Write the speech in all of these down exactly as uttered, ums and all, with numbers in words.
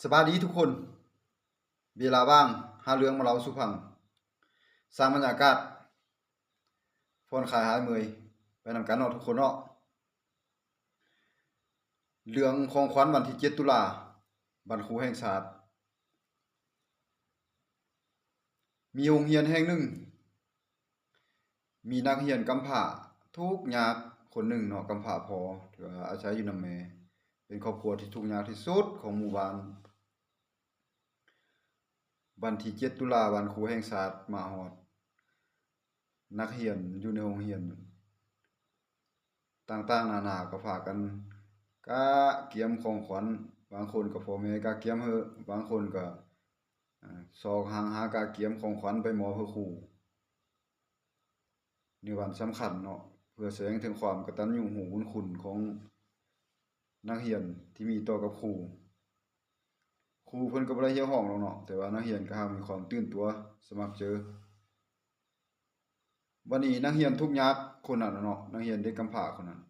สบายดีทุกคน เวลาว่างหาเรื่องมาเล่าสู่ฟัง สร้างบรรยากาศผ่อนคลายหายเมื่อยไปนำกันเนาะทุกคนเนาะ เรื่องของขวัญวันที่เจ็ดตุลา วันครูแห่งชาติ มีโรงเรียนแห่งหนึ่ง มีนักเรียนกำพร้าทุกข์ยากคนหนึ่งเนาะ กำพร้าพ่อ ที่ว่าอาศัยอยู่นำแม่ เป็นครอบครัวที่ทุกข์ยากที่สุดของหมู่บ้าน วันที่เจ็ดตุลา วันครูแห่งชาติมาฮอด นักเรียนอยู่ในโรงเรียนต่างๆนานาก็พากันกะเกียมของขวัญ บางคนก็พ่อแม่กะเกียมให้ บางคนก็ อ่า ซอกหางหากะเกียมของขวัญไปมอบให้ครู ในวันสำคัญเนาะ เพื่อแสดงถึงความกตัญญูรู้บุญคุณของนักเรียนที่มีต่อกับครู ครูเพิ่นก็บ่ได้เรียกฮ้องดอกเนาะ แต่ว่านักเรียนก็หากมีความตื่นตัวสมัครเจอ บัดนี้นักเรียนทุกข์ยากคนนั้นน่ะเนาะ นักเรียนเด็กกำพร้าคนนั้น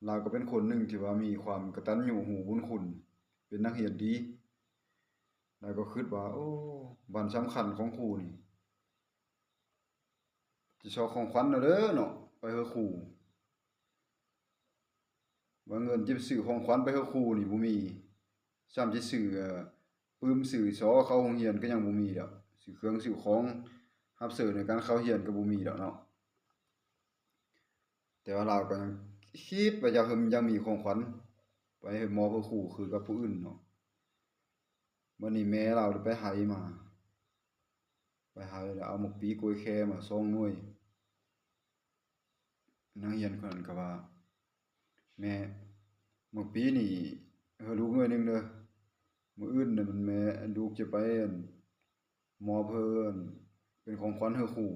ลาวก็เป็นคนหนึ่งที่ว่ามีความกตัญญูรู้บุญคุณ เป็นนักเรียนดี ลาวก็คิดว่า โอ้ วันสำคัญของครูนี่ สิซอกของขวัญเอาเด้อเนาะ ไปให้ครู ว่าเงินจะไปซื้อของขวัญไปให้ครูนี่บ่มี ซ้ำจะซื้อ เอ่อ ปึ้มซื้อซอเข้าโรงเรียนก็ยังบ่มีดอก ซื้อเครื่องซื้อของรับใช้ในการเข้าเรียนก็บ่มีดอกเนาะ แต่ว่าลาวก็ยังคิดว่าอยากให้มันยังมีของขวัญไปให้มอบให้ครูคือกับผู้อื่นเนาะ บัดนี้แม่ลาวไปไฮ่มา ไปไฮ่แล้วเอาหมากปีกล้วยแคมาสองหน่วย นักเรียนคนนั้นก็ว่า แม่ หมากปีนี่ให้ลูกหน่วยหนึ่งเด้อ มื้ออื่นน่ะมันแม่ ลูกจะไป อั่น มอบให้ อั่น เป็นของขวัญให้ครู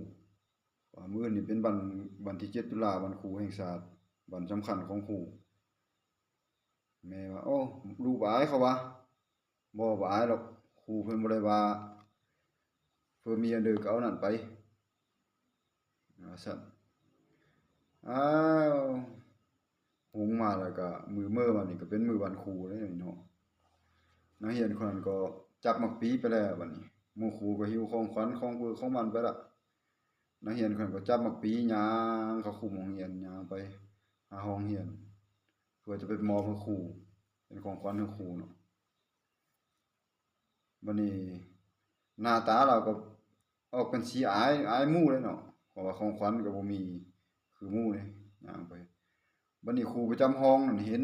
ว่ามื้ออื่นนี่เป็นวัน วันที่เจ็ดตุลา วันครูแห่งชาติ วันสำคัญของครู แม่ว่า โอ้ ลูกบ่อายเขาวะ บ่ บ่อายดอก ครูเพิ่นบ่ได้ว่า เพิ่นมีอันใดก็เอานั่นไป ว่าซั่น อ้าว หุงมาแล้วก็มื้อเมิอมานี่ก็เป็นมื้อวันครูเลยเนาะ นักเรียนคนนั้นก็จับหมากปีไปแล้วบัดนี้ หมู่ครูก็หิ้วของขวัญของเพิ่นของมันไปละ นักเรียนคนนั้นก็จับหมากปีย่างเข้าคุ้มโรงเรียน ย่างไปหาห้องเรียน เพื่อจะไปมอบให้ครู เป็นของขวัญให้ครูเนาะ บัดนี้หน้าตาลาวก็ออกเป็นสีอาย อายหมู่เลยเนาะ เพราะว่าของขวัญก็บ่มีคือหมู่เลย ย่างไป บัดนี้ครูประจำห้องนั่นเห็น